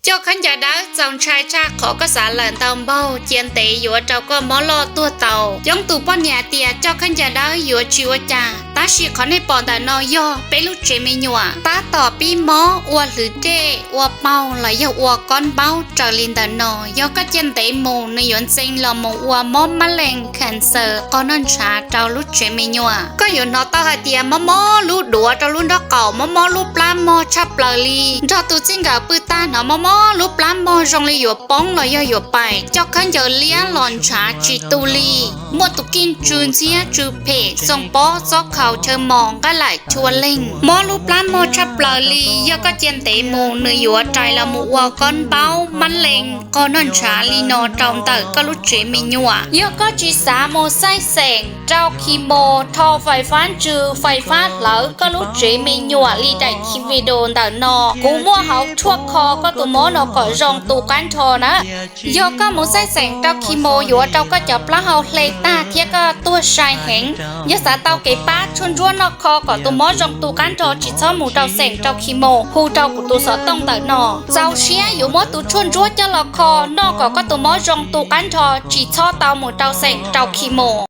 Coj khaub ncaws dawb txaus ntshai tshaj qhov koj xav lawm ntau npaug, cia ntev yuav rau koj mob loj tuag tau. Coob tus poj niam tias coj khaub ncaws dawb yuav tsis ua cas, tab sis qhov nej pom ntawm no yog peb lub tsev me nyuam tab tom pib mob ua hlwv dej, ua paug los yog ua kob npaub raws li ntawm no. Yog koj cia ntev mus nws yuav ntxeev los mus ua mob mab leej kha xaws qog noj ntshav rau lub tsev me nyuam. Koj yuav hnov tau hais tias mob mob lub duav rau lub nraub qaum, mob mob lub plab mog tshaj plaws li, nrog tus txij nkawm pw tag hnov mob mob lub plab mog zoo li yuav poob los yog yuav pais, coj khaub ncaws liab los ntshav tsis tu li, muaj tus kij tsw ntxhiab tsw phem, xoo pob txob khaus chaw mos nqaij laim chua leeg. Mob lub plab mog tshaj plaws li, yog koj cia ntev mus nws yuav rais los mus ua kob npaub mab leej qog noj ntshav li no rau ntawm koj lub tsev me nyuam. Yog koj tsis xav mus xaij xeem rau khi mos, rho fais fab ntsws fais fab hlawv koj lub tsev me nyuam li daim khi video ntawm no, kuv muaj hauv tshuaj kho koj tus mob no kom zoo tu qab nrho na. Yog koj mus xaij xeem rau khi mos yuav rau koj cov plaub hau hle tag thiab koj tuag sai heev. Yog xav tau kev pab tshuaj ntsuab noj kho kom tus mob zoo tu qab nrho tsis txhob mus rau xeem rau khi mos, hu rau kuv tus xov tooj ntawm no. Txaus siab yuav muab tus tshuaj ntsuab coj los kho noj kom koj tus mob zoo tu qab nrho tsis txhob tau mus rau xeem rau khi mos.